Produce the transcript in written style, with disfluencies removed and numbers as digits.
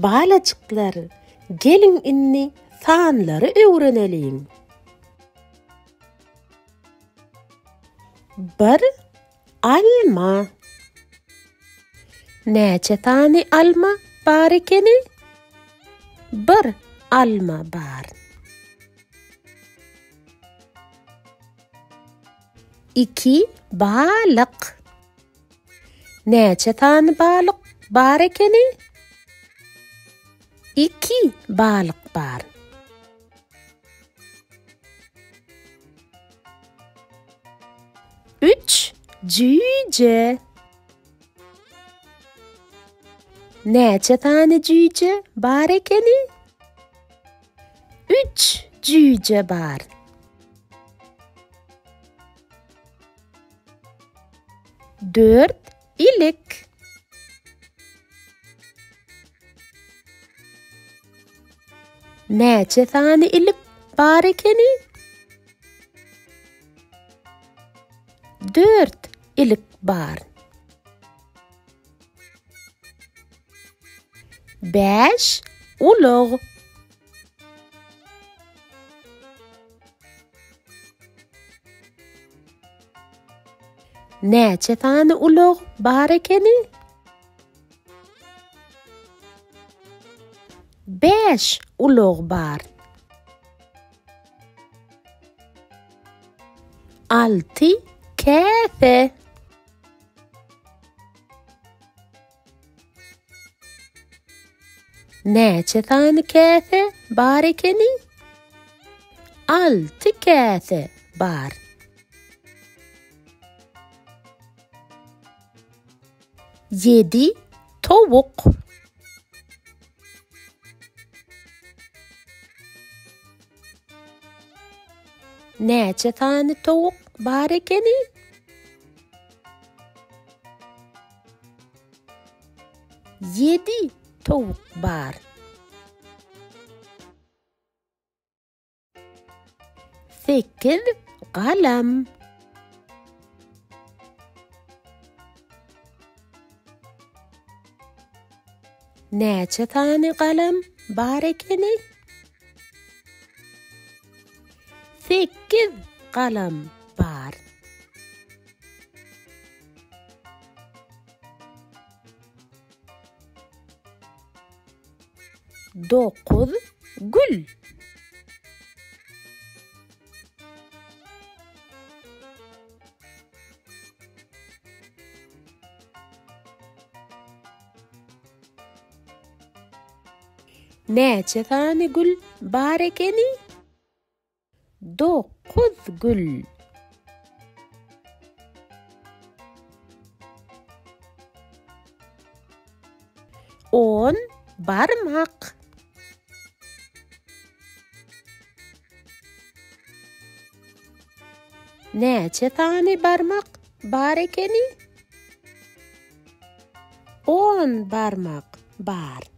Balajyklar, geliň indi sanlary öwreneliň. Bir alma. Näçe sany alma bar ekeni? Bir alma bar. Iki balyk. Näçe sany balyk bar ekeni? Iki balyk bar. Üç jüýje. Näçe sany jüýje bar ekeni? Üç jüýje bar. Dört ilik. Näçe sany ilik bar ekeni? Dört ilik bar. Bäş ulag. Näçe sany ulag bar ekeni? Bäş ulag bar. Alty käse. Näçe sany käse bar ekeni? Alty käse bar. Ýedi towuk. Näçe sany towuk bar ekeni? Ýedi towuk bar. Sekiz galam. Näçe sany galam bar ekeni? Sekiz galam bar. Dokuz gül. Näçe sany gül bar ekeni? Dokuz gül. On barmak. Näçe sany barmak bar ekeni? On barmak bar.